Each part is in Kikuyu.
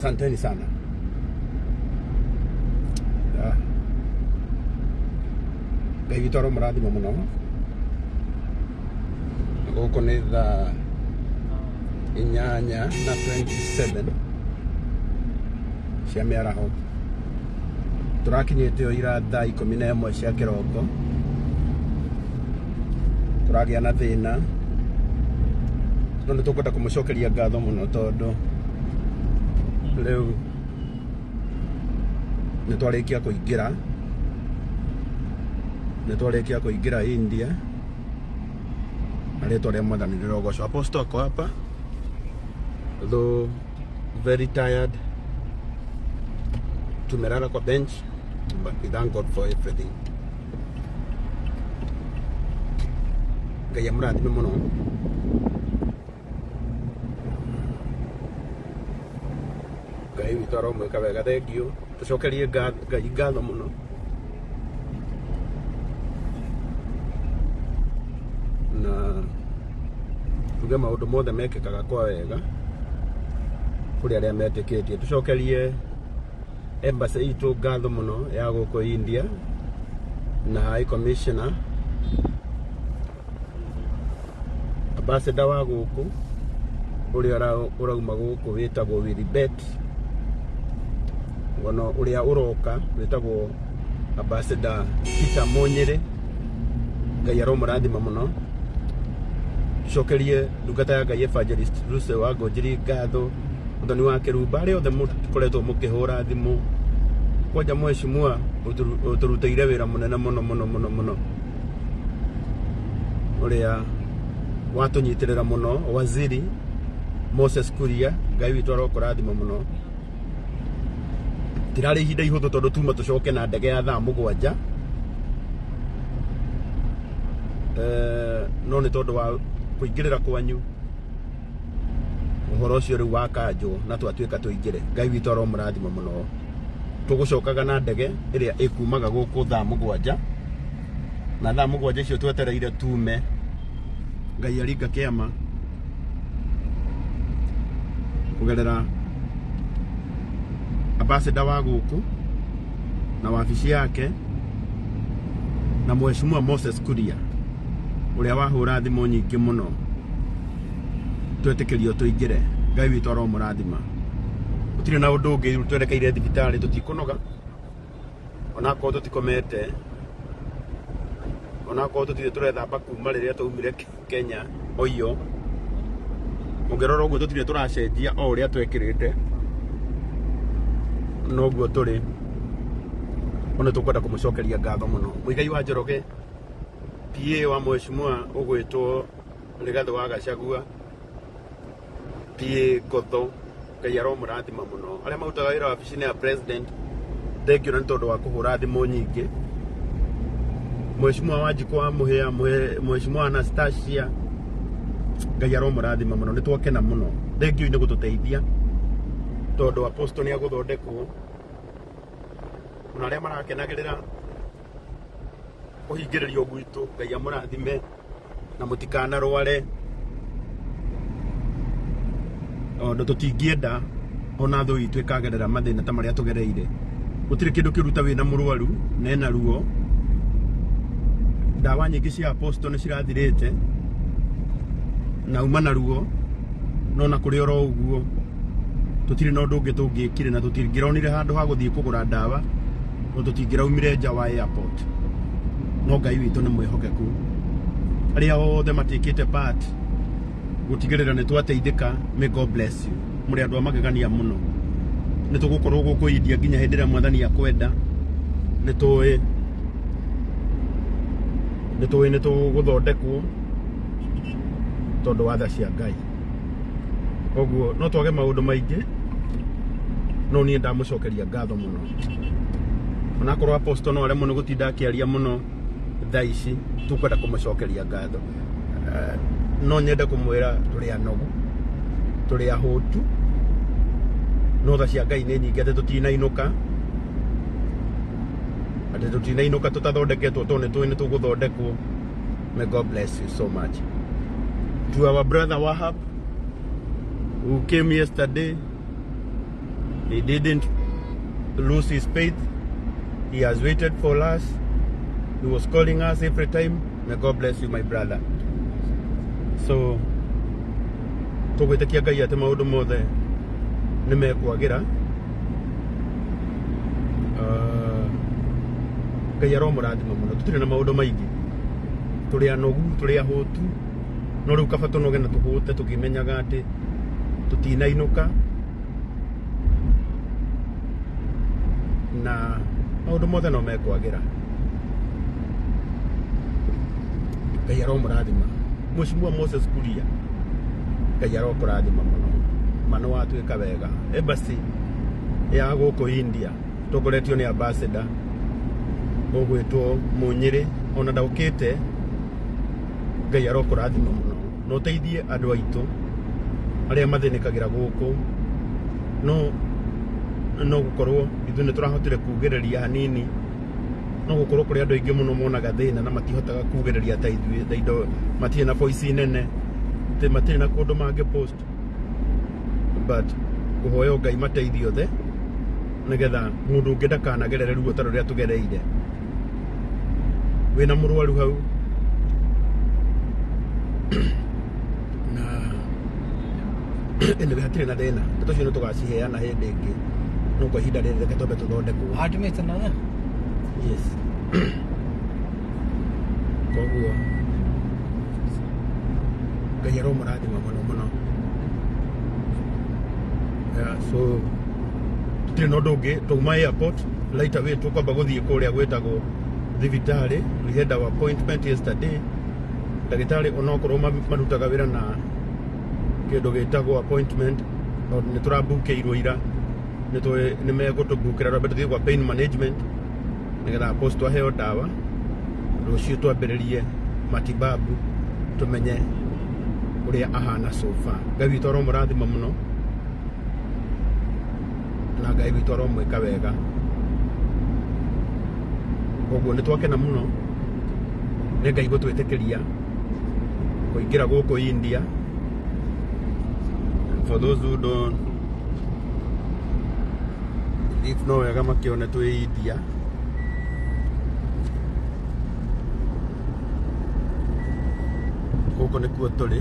Asanteni sana. Ah. Ngai witũ aromũrathima mũno. Gũkũ nĩ thaa 8 na 27 cia mĩaraho. Tũrakinyĩte o ira thaa 11 cia kĩroko. Tũragĩa na thĩna no nĩ tũkwenda kũmũcokeria ngatho mũno tondũ rĩu nĩ twarĩkia kũingĩra nĩ twarĩkia kũingĩra India na rĩtwa rĩa mwathani rĩrogocwo. Apostle ako hapa though very tired, tumelala kwa bench but we thank God for everything. Ngai amũrathime mũno. Ngai witũ aromwĩka wega, thengiũ. Tũcokerie Ngai ngatho mũno. Na tuge maũndũ mothe mekĩkaga kwa wega kũrĩ arĩa metĩkĩtie. Tũcokerie embassy itũ ngatho mũno ya gũkũ India na High Commissioner ambassador wa gũkũ ũrĩa ũrauma gũkũ wĩtagwo Wilibet ona ũrĩa ũroka wĩtagwo ambassador Peter Munyĩrĩ. Ngai aromũrathima mũno. Cokerie ndungata ya Ngai Evangelist Lucy wa Ngũnjiri ngatho, mũthoni wa Kĩrumba, arĩa othe mũkoretwo mũkĩhũra thimũ. Kwanja mheshimiwa ũtũrutĩire wĩra mũnene mũno mũno mũno mũno, ũrĩa watũnyitĩrĩra mũno, waziri Moses Kuria, Ngai witũ arokũrathima mũno. Tirarĩ ihinda ihũthũ tondũ tuma tũcoke na ndege ya thaa 7, no nĩ tondũ wa kũingĩrĩra kwanyu ũhoro ũcio rĩu wakanjwo na twatuĩka tũingĩre. Ngai witũ aromũrathima mũno. Tũgũcokaga na ndege ĩrĩa ĩkumaga gũkũ thaa 7, na thaa 7 icio twetereire tume. Ngai aringa kĩama kũgerera ambassador wa gũkũ na wabici yake na mheshimiwa Moses Kuria ũrĩa wahũra thimũ nyingĩ mũno twetĩkĩrio tũingĩre. Ngai witũ aromũrathima. Gũtirĩ na ũndũ ũngĩ, twerekeire thibitarĩ, tũtikũnoga onakorwo tũtikomete, onakorwo tũtirĩ tũrethamba kuma rĩrĩa twaumire Kenya oiyo. Ũngĩrora ũguo tũtirĩ tũracenjia, o ũrĩa twekĩrĩte noguo tũrĩ. No nĩ tũkwenda kũmũcokeria ngatho mũno. Mũigai wa Njoroge, PA wa mheshimiwa ũgwĩtwo Rigathĩ wa Gachagua, PA Ngotho, Ngai aromũrathima mũno. Arĩa marutaga wĩra wabici-inĩ ya president, thengiũ na nĩ tondũ wa kũhũra thimũ nyingĩ. Mheshimiwa Wanjikũ wa Mũhĩa, Mheshimiwa Anastasia, Ngai aromũrathima mũno, nĩ twakena mũno. Thengiũ nĩ gũtũteithia tondũ apostle nĩ agũthondekwo, ona arĩa marakenagĩrĩra kũhingĩrĩrio gwitũ, Ngai amũrathime na mũtikanarware, tondũ tũtingĩenda ona thũ itũ ĩkagerera mathĩna ta marĩa tũgereire. Gũtirĩ kĩndũ kĩũru ta wĩna mũrwaru na ena ruo. Ndawa nyingĩ cia apostle nĩ cirathirĩte na uma na ruo, no na kũrĩ oro ũguo tũtirĩ na ũndũ ũngĩ tũngĩkire na tũtingĩronire handũ ha gũthiĩ kũgũra ndawa tondũ tũtingĩraumire nja wa airport. No Ngai witũ nĩ mwĩhokeku. Arĩa othe matikĩte part gũtigĩrĩra nĩ twateithĩka, may God bless you. Mũrĩ andũ a magegania mũno. Nĩ tũgũkorwo gũkũ India nginya hĩndĩ ĩrĩa mwathani akwenda. Nĩ tũĩ nĩ tũĩ nĩ tũgũthondekwo tondũ wa tha cia Ngai. Koguo no twage maũndũ maingĩ, no niĩ ndamũcokeria ngatho mũno. Onakorwo apostle no aremwo nĩ gũtinda akĩaria mũno thaa ici, tũkwenda kũmũcokeria ngatho. No nyende kũmwĩra tũrĩ anogu, tũrĩ ahũtu, no tha cia Ngai nĩ nyingĩ atĩ tũtinainũka, atĩ tũtinainũka tũtathondeketwo, tondũ nĩ tũĩ nĩ tũgũthondekwo. May God bless you so much. To our brother Wahab, who came yesterday, He didn't lose his faith. He has waited for us. He was calling us every time. May God bless you, my brother. So, tũgwĩtĩkia Ngai atĩ maũndũ mothe nĩ mekwagĩra. Ngai aromũrathima mũno. Tũtirĩ na maũndũ maingĩ, tũrĩ anogu, tũrĩ ahũtu, no rĩu kaba tũnoge na tũhũte tũkĩmenyaga atĩ tũtinainũka na maũndũ mothe no mekwagĩra. Ngai aromũrathima. Mheshimiwa Moses Kuria, Ngai arokũrathima mũno, ma nĩ watuĩka wega. Embassy ya gũkũ India tongoretio nĩ ambassador ũgwĩtwo Mũnyĩrĩ, ona ndaũkĩte. Ngai arokũrathima mũno na ũteithie andũ aitũ arĩa mathĩnĩkagĩra gũkũ. No gũkorwo ithuĩ nĩ tũrahotire kugĩrĩria hanini, no gũkorwo kũrĩ andũ aingĩ mũno monaga thĩna na matihotaga kugĩrĩria ta ithuĩ. They don't, matirĩ na voice nene, matirĩ na kũndũ mangĩ post, but ngũhoya Ngai mateithie othe nĩgetha mũndũ ũngĩ ndakanagerere ruo ta rũrĩa tũgereire. Wĩna mũrwaru hau na anyway hatirĩ na thĩna, ndeto icio nĩ tũgaciheana hĩndĩ ĩngĩ, no kwa ihinda rĩrĩ reke twambe tũthondekwo. 8 में चलना ना। Yes, koguo Ngai aromũrathima mũno mũno. Yeah, so tũtirĩ na ũndũ ũngĩ, twauma airport right away tũkwamba gũthiĩ kũrĩa gwĩtagwo thibitarĩ. We had our appointment yesterday. Ndagĩtarĩ onokorwo marutaga wĩra na kĩndũ gĩtagwo appointment, tondũ nĩ tũrabukĩirwo ira, nĩ megũtũbukĩra twambe tũthiĩ kwa pain management nĩgetha Apostle aheo ndawa, rũciũ twambĩrĩrie matibabu tũmenye ũrĩa ahana so far. Ngai witũ aromũrathima mũno na Ngai witũ aromwĩka wega. Koguo nĩ twakena mũno nĩ Ngai gũtwĩtĩkĩria kũingĩra gũkũ India. For those who don't if no wega makĩone twĩ India. Gũkũ nĩkuo tũrĩ.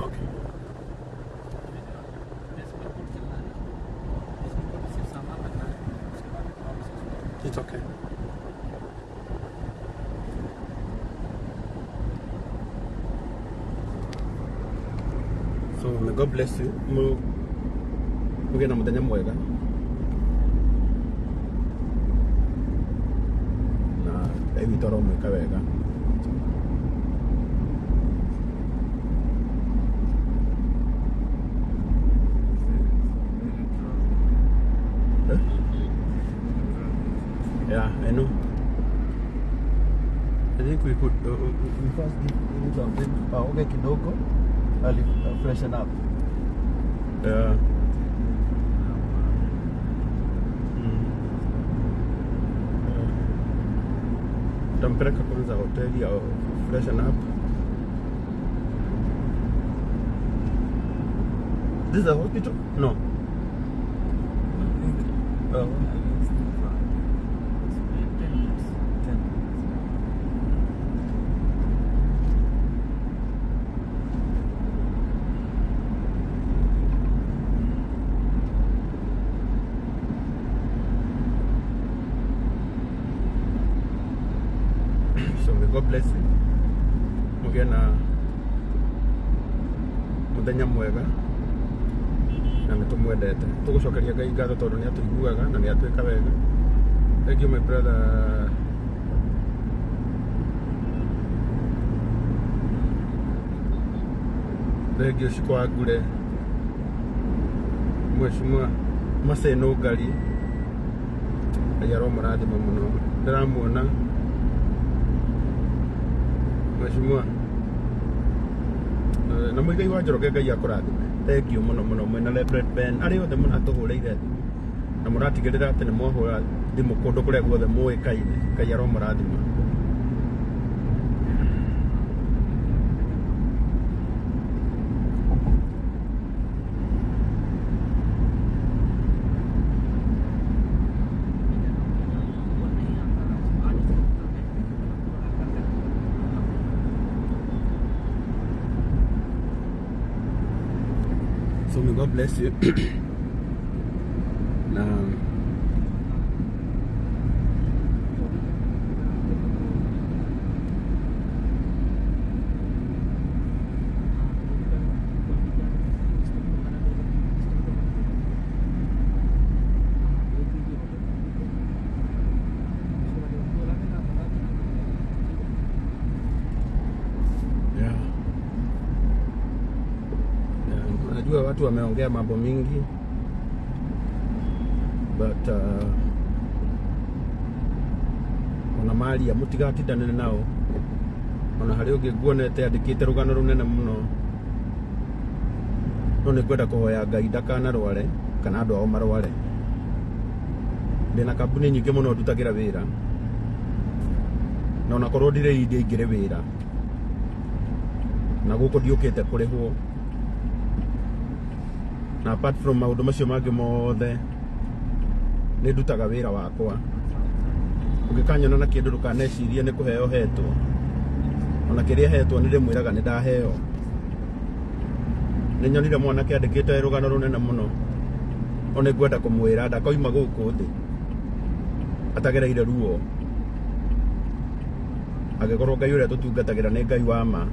Okay. सिर्फ सामान रखना है, उसके बाद वापस। It's okay. So may God bless you. Mũgĩe na mũthenya mwega na Ngai witũ aromwĩka wega. Eh? Yeah, I know. I think we could We first give him something aoge kidogo ali freshen up. Yeah. Yeah. Tampeleka kwanza hoteli au freshen up. This is a hospital? No. Oh. 10 minutes. 10. So may God bless you. Mũgĩe na mũthenya mwega na nĩ tũmwendete. Tũgũcokeria Ngai ngatho tondũ nĩ atũiguaga na nĩ atwĩka wega. Thank you my brother. Thank you Shiko Agure. Mheshimiwa Maseno Ngari. Ngai aromũrathima mũno. Ndĩramuona Mheshimiwa na Muigai wa Njoroge Ngai akũrathime. Thank you mũno mũno mwĩna Reverend Ben arĩa othe mũratũhũrĩire thimũ na mũratigĩrĩra atĩ nĩ mwahũra thimũ kũndũ kũrĩa guothe mũĩkaine. Ngai aromũrathima. So may God bless you. Na yeah. Yeah, najua watu wameongea mambo mingi but ona maria mũtigatindanĩre nao ona harĩ ũngĩ nguonete andĩkĩte rũgano rũnene mũno no nĩ ngwenda kũhoya Ngai ndakanarware kana andũ ao marware. Ndĩna kambuni nyingĩ mũno ndutagĩra wĩra na onakorwo ndirĩ India ingĩrĩ wĩra na gũkũ ndiũkĩte kũrĩhwo na apart from maũndũ macio mangĩ mothe nĩ ndutaga wĩra wakwa. Ũngĩkanyona na kĩndũ ndũkanecirie nĩ kũheo hetwo, ona kĩrĩa hetwo nĩ ndĩmwĩraga nĩ ndaheo. Nĩ nyonire mwanake andĩkĩte rũgano rũnene mũno no nĩ ngwenda kũmwĩra ndakoima gũkũ thĩ atagereire ruo, angĩkorwo Ngai ũrĩa tũtungatagĩra nĩ Ngai wa ma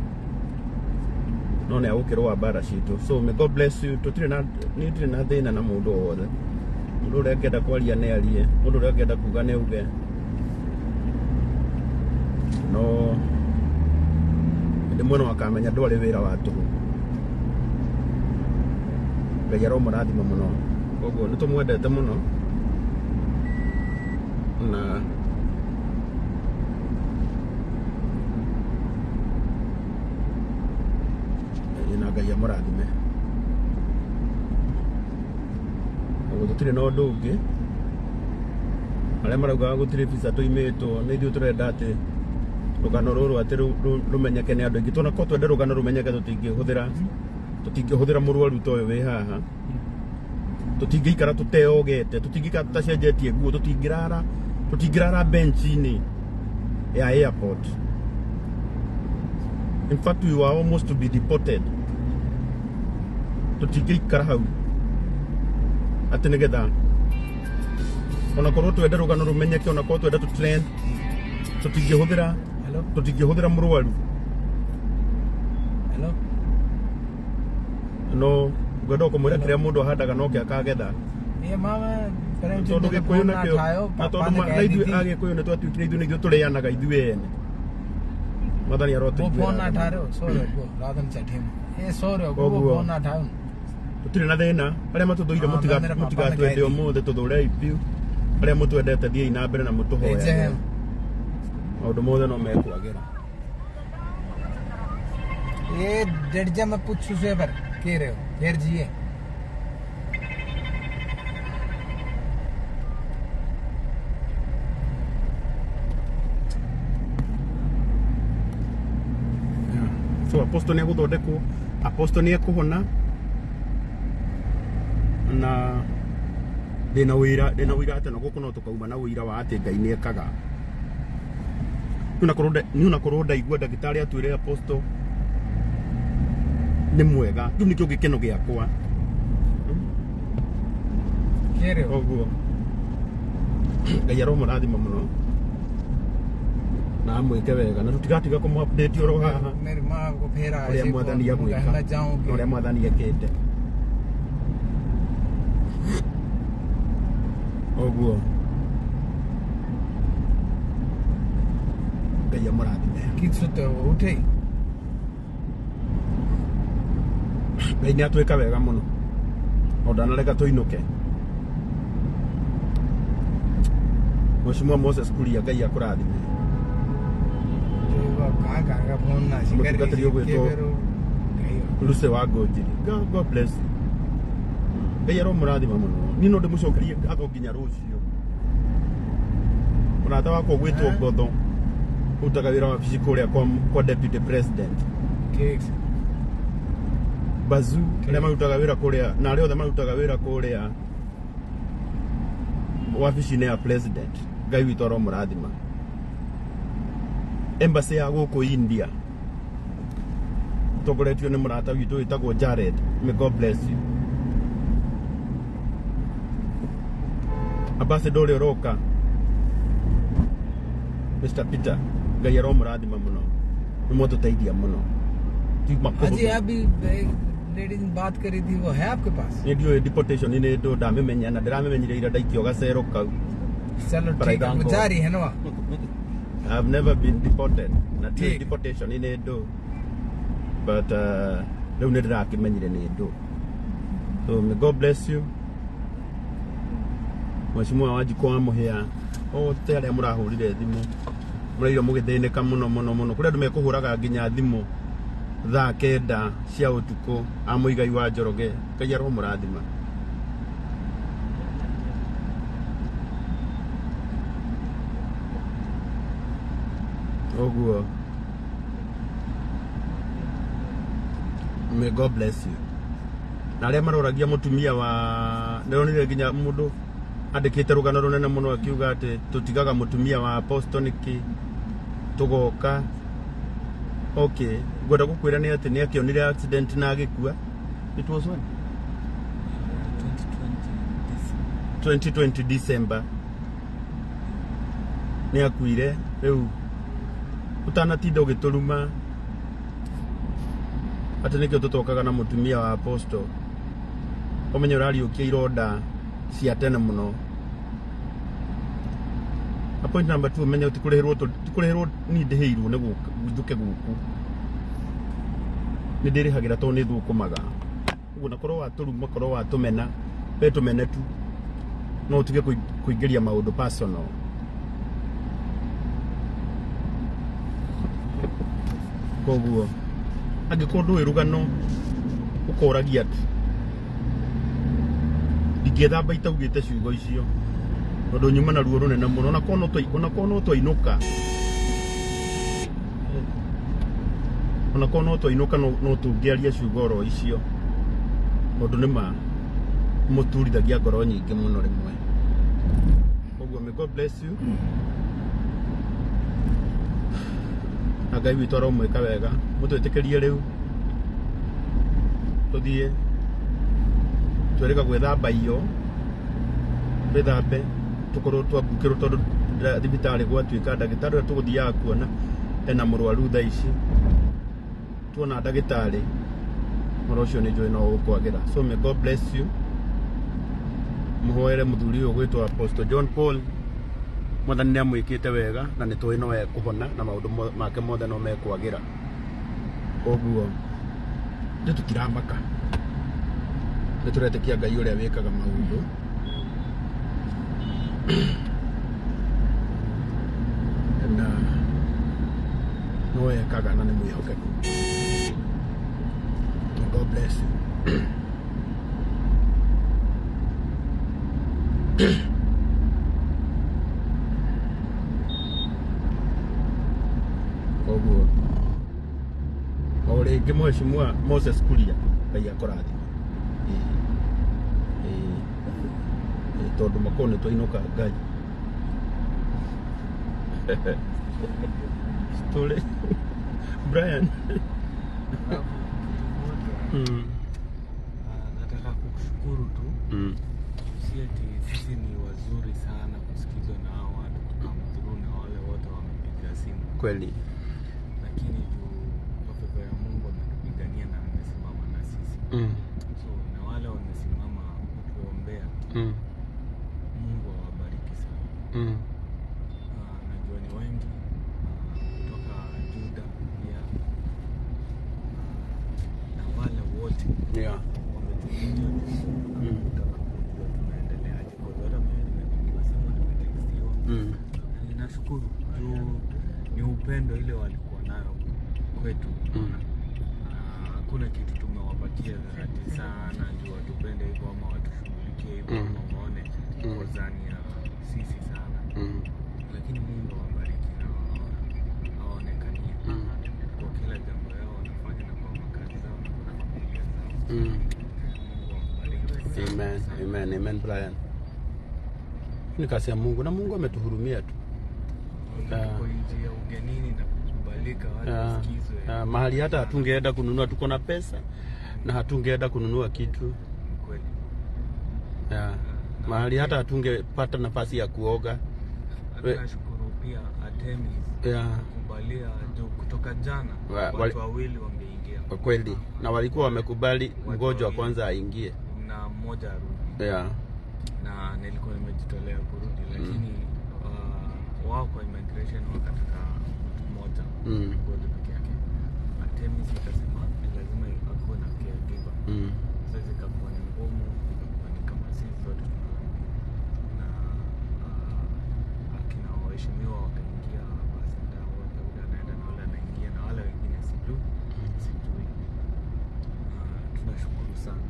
no nĩ agũkĩrũa mbara citũ. So may God bless you. Tũtirĩ na niĩ ndirĩ na thĩna na mũndũ o wothe. Mũndũ ũrĩa angĩenda kwaria nĩ arie, mũndũ ũrĩa angĩenda kuga nĩ auge, no hĩndĩ ĩmwe no akamenya ndwarĩ wĩra wa tũhũ. Ngai aromũrathima mũno. Koguo nĩ tũmwendete mũno na na Ngai amũrathime. Koguo tũtirĩ na ũndũ ũngĩ. Arĩa maraugaga gũtirĩ visa tũimĩtwo nĩ ithuĩ tũrenda atĩ rũgano rũrũ atĩ rũmenyeke nĩ andũ aingĩ. Tuonakorwo twende rũgano rũmenyeke tũtingĩhũthĩra mũrwaru ta ũyũ wĩ haha. Tũtingĩikara tũteogete, tũtingĩikara tũtacenjetie nguo, tũtingĩrara bench-inĩ ya airport. In fact we were almost to be deported. Tũtingĩikara hau atĩ nĩgetha onakorwo twende rũgano rũmenyeke, onakorwo twende tũ trend, tũtingĩhũthĩra Hello? tũtingĩhũthĩra mũrwaru. Hello? No ngwenda kũmwĩra kĩrĩa mũndũ ahandaga nokĩo akagetha. ये मामा प्रेम Tondũ चंद्र का Gĩkũyũ phone ना nakĩo उठायो na पापा tondũ ने na कह दी ithuĩ थी Agĩkũyũ nĩ twatuĩkire ithuĩ nĩ ithuĩ tũrĩanaga ithuĩ ene. Mwathani वो फोन ना arotũiguĩra उठा tha. रहे हो सो रहे हो राधन सेठी में ये सो रहे हो वो Koguo phone ना उठाओ। tũtirĩ na thĩna. Arĩa matũthũire हाँ, मैं मेरे पापा ने कह mũtigatwende दी ũmũthĩ, tũthũrei biũ. Arĩa mũtwendete thiĩi na mbere na भेजे mũtũhoyagĩre. हैं। Maũndũ mothe no mekwagĩra. ये डट जा मैं पूछू से पर कह रहे हो फिर जिए। So apostle nĩ egũthondekwo, apostle nĩ ekũhona na ndĩna ũira atĩ na gũkũ no tũkauma na ũira wa atĩ Ngai nĩ ekaga. Niĩ onakorwo ndaigua ndagĩtarĩ atwĩre apostle nĩ mwega, kĩu nĩkĩo gĩkeno gĩakwa. Kĩ rĩu? Koguo Ngai aromũrathima mũno. Na amwĩke wega na tũtigatiga kũmũ update oro haha मेरी माँ को फिर ũrĩa ऐसे mwathani agwĩka कहना na चाहूँगी ũrĩa mwathani ekĩte. Ũguo Ngai amũrathime. किछु तो उठे। Ngai nĩ atwĩka wega mũno o ndanareka tũinũke. Mheshimiwa Moses Kuria, Ngai akũrathime. कहाँ कहाँ का फोन ना शिकार Mũtungatĩri ũgwĩtwo Lucy wa Ngũnjiri, God bless you. Ngai aromũrathima mũno. Niĩ no ndĩmũcokerie ngatho nginya rũciũ. Mũrata wakwa ũgwĩtwo Ngotho ũrutaga wĩra wabici kũrĩa kwa deputy president. ठीक। Bazu arĩa marutaga wĩra kũrĩa na arĩa othe marutaga wĩra kũrĩa wabici-inĩ ya president, Ngai witũ aromũrathima. Embassy ya gũkũ India tongoretio nĩ mũrata witũ wĩtagwo Jared, may God bless you. Ambassador ũrĩa ũroka Mr. Peter, Ngai aromũrathima mũno, nĩ mwatũteithia mũno. Tiuma अजी kũhũthũ. अभी एक लेडीज बात करी थी, वो है आपके पास? Nĩ ndiũĩ deportation nĩ ndũ ndamĩmenya na ndĩramĩmenyire ira ndaikio gacero kau. चलो But I ठीक है, thank वो God. जा रही है ना वहाँ? I've never been deported na ndiũĩ ठीक। deportation nĩ ndũ, but rĩu nĩ ndĩrakĩmenyire nĩ ndũ. So may God bless you. Mheshimiwa Wanjikũ wa Mũhĩa, othe arĩa mũrahũrire thimũ mũrairwo mũgĩthĩnĩka mũno mũno mũno. Kũrĩ andũ mekũhũraga nginya thimũ thaa 9 cia ũtukũ a Mũigai wa Njoroge, Ngai aromũrathima. Ũguo may God bless you. Na arĩa maroragia mũtumia wa ndĩronire nginya mũndũ andĩkĩte rũgano rũnene mũno akiuga atĩ tũtigaga mũtumia wa apostle nĩkĩ tũgoka. Okay, ngwenda gũkwĩra nĩ atĩ nĩ akĩonire accident na agĩkua. It was when? 2020 this 2020 December nĩ akuire. Rĩu ũtanatinda ũgĩtũruma atĩ nĩkĩo tũtokaga na mũtumia wa apostle, ũmenye ũrariũkia ironda cia tene mũno. Na point number 2, ũmenye tikũrĩhĩrwo, tikũrĩhĩrwo niĩ ndĩhĩirwo nĩ gũka njũke gũkũ, nĩ ndĩrĩhagĩra tondũ nĩ thũkũmaga. Ũguo na korwo watũruma, korwo watũmena, we tũmene tu, no ũtige kũingĩria maũndũ personal. Koguo angĩkorwo ndũĩ rũgano ũkoragia tu, ndingĩthamba itaugĩte ciugo icio tondũ nyuma na ruo rũnene mũno. Onakorwo no twainũka, onakorwo no twainũka, no tũngĩaria ciugo oro icio tondũ nĩ ma mũturithagia ngoro nyingĩ mũno rĩmwe. Koguo may God bless you. Na Ngai witũ aromwĩka wega. Mũtwĩtĩkĩrie rĩu tũthiĩ twĩrĩga gwĩthamba iyo, twĩthambe tũkorwo twambukĩrwo tondũ thibitarĩ gwatuĩka ndagĩtarĩ ũrĩa tũgũthiaga kuona ena mũrwaru thaa ici. Tuona ndagĩtarĩ ũhoro ũcio nĩ njũĩ no ũkwagĩra. So may God bless you. Mũhoere mũthuri ũyũ ũgwĩtwo Apostle John Paul. Mwathani nĩ amwĩkĩte wega na nĩ tũĩ no ekũhona na maũndũ make mothe no mekwagĩra. Koguo nĩ tũtiramaka, nĩ tũretĩkia Ngai ũrĩa wĩkaga maũndũ. Na no ekaga na nĩ mwĩhokeku. May God bless you. Koguo o rĩngĩ Mheshimiwa Moses Kuria, Ngai akũrathime. Ĩĩ, tondũ makorwo nĩ twainũka Ngai. Story Brian. Alafu kitu moja, nataka kukushukuru tu. Si ati sisi ni wazuri sana kusikizwa na hao watu come through na wale wote wamepiga simu. Kweli. Lakini juu kwa favor ya Mungu ametupigania na amesimama na sisi. So na wale wamesimama kutuombea, Mungu awabariki sana. Najua ni wengi kutoka Juda pia, na wale wote wametupigia tu kutaka kujua tunaendeleaje. Kwa hiyo hata mimi nimepigiwa simu, nimetextiwa. Na ninashukuru juu ni upendo ile walikuwa nayo kwetu. Hakuna kitu tumewapatia ati sana juu watupende hivyo ama watushughulikie hivyo ama waone kozani ya sisi sana. Lakini Mungu awabariki na awaonekanie kwa kila jambo yao wanafanya na kwa makazi zao na kwa familia zao. Mungu awabariki sana Amen. sana. Amen. Amen, Brian. Ni kazi ya Mungu na Mungu ametuhurumia tu. Tuko nchi ya ugenini na kukubalika watu wasikizwe. Mahali hata hatungeenda kununua, tuko na pesa na hatungeenda kununua kitu. Ni kweli. Mahali hata hatungepata nafasi ya kuoga. Hata nashukuru pia Artemis kukubalia juu kutoka jana watu wawili wangeingia. Kwa kweli, na walikuwa wamekubali mgonjwa wawili. kwanza aingie. Na mmoja arudi. Na nilikuwa nimejitolea kurudi, lakini wao kwa immigration wakataka mtu mmoja, mgonjwa peke yake. Artemis ikasema ni lazima akuwe na caregiver. Sasa ikakuwa ni ngumu, ikakuwa ni kama sisi zote tunarudi. Na akina waheshimiwa wakaingia, basi ndio wote, ule anaenda na ule anaingia na wale wengine sijui. Tunashukuru sana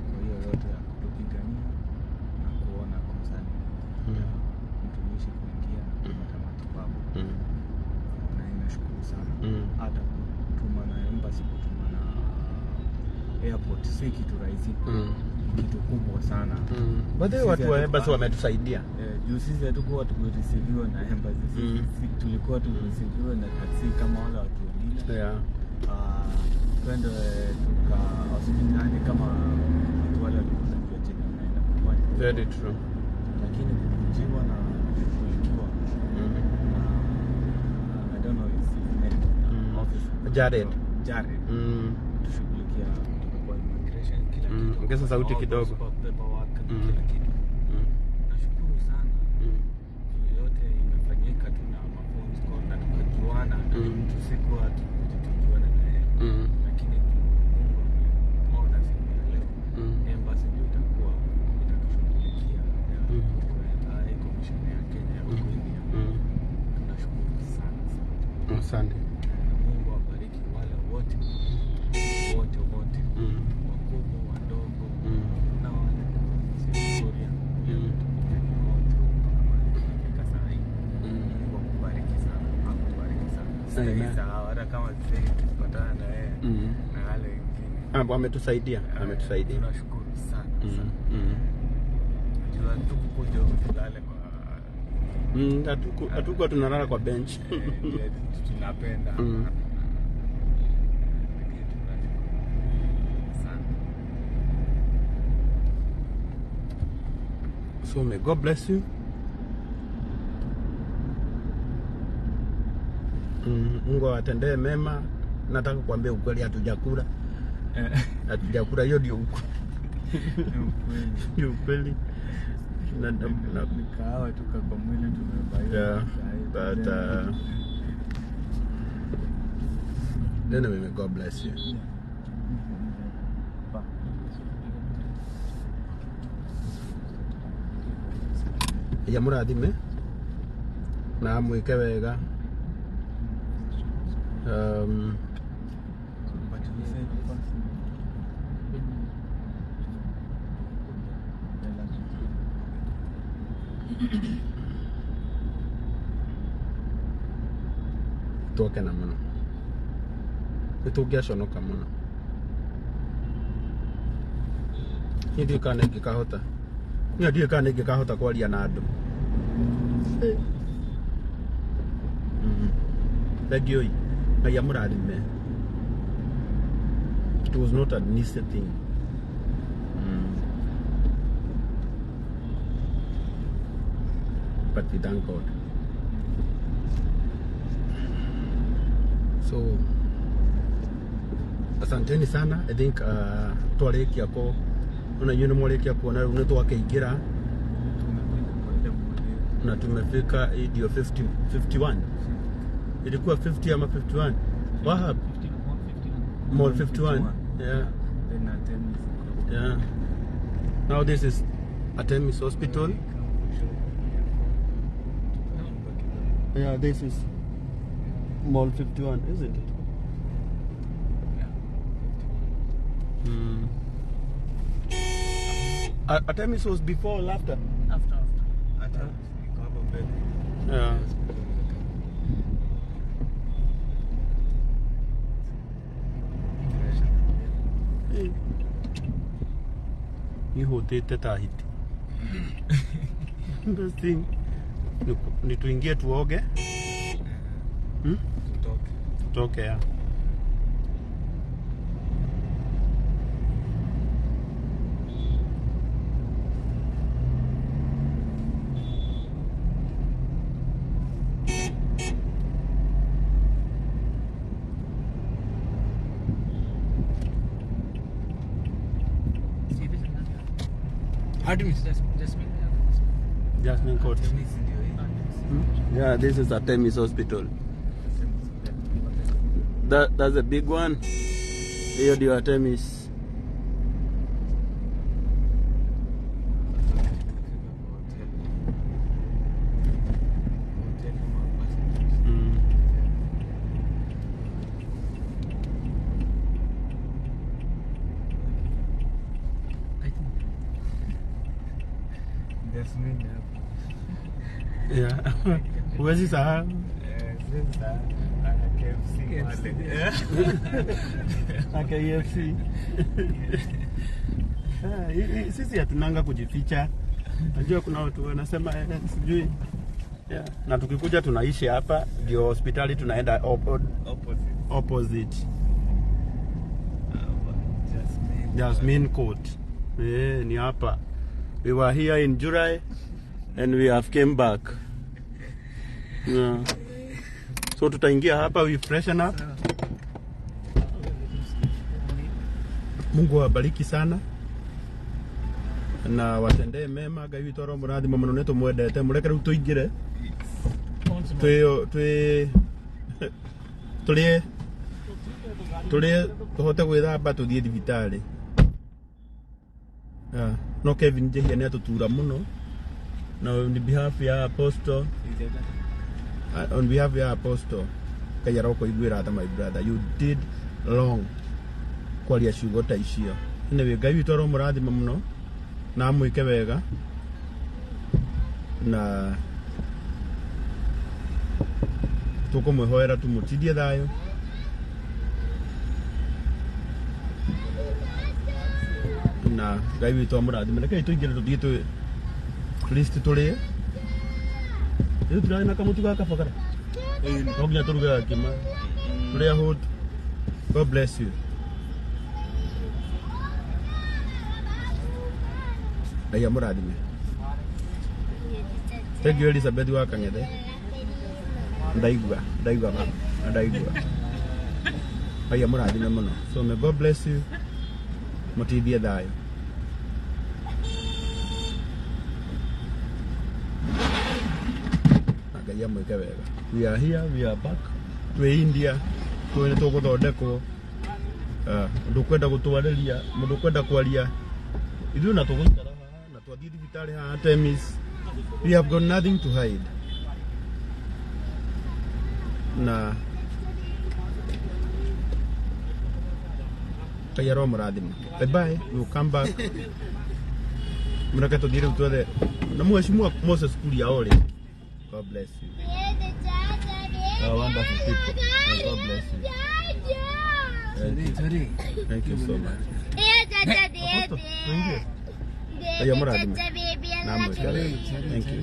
kwa hiyo yote ya kutupigania na kuona concern ya mtumishi kuingia na kupata matibabu. Na ninashukuru sana. Hata kutuma na embassy, kutuma na airport si kitu rahisi, kitu kubwa sana. By the way, Sisi watu wa embassy wametusaidia. Juu sisi hatukuwa tumereceiviwa na embassy. Sisi tulikuwa tumereceiviwa na taxi kama wale watu wengine. Twende tuka hospitali kama watu wale walikuwa wanajua chenye wanaenda kufanya. Very true. Lakini kukujiwa na kushughulikiwa na I don't know his name. Officer. Jared. Jared. Tushughulikia kutoka kwa immigration kila kitu. Ongeza sauti All kidogo. those paperwork na kila kitu. Nashukuru sana. Juu yote imefanyika tu na ma phone call na tukajuana, na ni mtu sikuwa tukuje tujuane na yeye. Lakini juu Mungu ameona siku ya leo, embassy ndio itakuwa itatushughulikia ya High Commission ya Kenya ya huko India. Tunashukuru sana sana. Asante. Na Mungu awabariki wale wote wote wote, wakubwa wadogo, na wale Victoria tupigania wote mpaka mahali tumefika saa hii. Mungu akubariki sana, akubariki sana. Amen. Sitaisahau hata kama sisi tukipatana na yeye na wale wengine. Ametusaidia, ametusaidia. Tunashukuru sana sana. Juu hatukukuja tulale kwa Hatukuwa tunalala kwa bench. Ndio tunapenda. Lakini tunashukuru sana. So may God bless you. Mungu awatendee mema. Nataka kuambia ukweli, hatujakula. Hatujakula, hiyo ndio ukweli. Ndio ukweli. Ni kahawa tu kwa mwili tumebaiwa. Yeah, but anyway, may God bless you. Ya mũrathime na amwĩke wega. But you said first. Twakena mũno, nĩ tũngĩaconoka mũno. Niĩ ndiũĩ kana nĩngĩkahota, niĩ ndiũĩ kana nĩngĩkahota kwaria na andũ. Thengiũi, Ngai amũrathime. It was not an easy thing. But we thank God. So asanteni sana. I think twarikia ko ona inyuĩ nĩ mwarĩkia kuona rĩu nĩ twakĩingĩra na tumefika hii ndio 50, 51 ilikuwa 50 ama 51 Wahab Mall 51. Yeah. Then Artemis. Yeah. Now this is Artemis Hospital. Yeah, this is Mall 51, isn't it? Mm. Artemis was before or after? After. Artemis iko hapo mbele. Yeah. Ihutite ta hiti. Interesting. Ni tuingie tuoge. Tutoke. Tutoke, ya. Artemis, Jasmine. Jasmine Court. Artemis ndio hii. Yeah, this is Artemis Hospital. That's a big one. Hiyo ndio Artemis. Mm. I think. Jasmine hapo. Yeah. Huwezi sahau. Siwezi sahau. Ana KFC pale. Na KFC. Sisi hatunanga kujificha. Najua kuna watu wanasema sijui. Yeah. Na tukikuja tunaishi hapa ndio hospitali tunaenda Opposite. opposite. Hapa, Jasmine. Jasmine Court. Ni hapa. We were here in July and we have came back. Yeah. So tutaingia hapa we freshen up. Mungu awabariki sana na watendee mema. Ngai witũ aromũrathima mũno nĩ tũmwendete. Mũreke rĩu tũingĩre tũrĩe tũrĩe tũhote gwĩthamba tũthiĩ thibitarĩ. No Kevin Njehia nĩ atũtura mũno na on behalf ya Apostle, on behalf ya Apostle, Ngai arokũiguĩra tha my brother, you did wrong kwaria ciugo ta icio. Anyway, Ngai witũ aromũrathima mũno na amwĩke wega na tũkũmwĩhoera tũmũtindie thayũ. Na Ngai witũ amũrathime. Rekei tũingĩre tũthiĩ tũ at least tũrĩe. Rĩu tũrarĩ na kamũtu ga kabagara. No nginya tũruge gakima. Tũrĩa hũtu. God bless you. Ngai amũrathime. Thank you Elizabeth wa Kang'ethe. Ndaigua mama. Ndaigua. Ngai amũrathime mũno. So may God bless you. Mũtindie thayũ. Na Ngai amwĩke wega. We are here, we are back. Twĩ India, twĩ nĩ tũgũthondekwo. Ndũkwenda gũtwarĩria, mũndũ ũkwenda kwaria. Ithuĩ na tũgũikara haha na twathiĩ thibitarĩ haha Artemis. We have got nothing to hide. Na Ngai aromũrathima. Bye bye, we will come back. Mũreke tũthiĩ rĩu twethe na mheshimiwa Moses Kuria ore. God bless you. Wonderful people. God bless you. Thank you. Thank you so much. Apostle, tuingie. Ngai amũrathime. Na amwĩke wega. Thank you.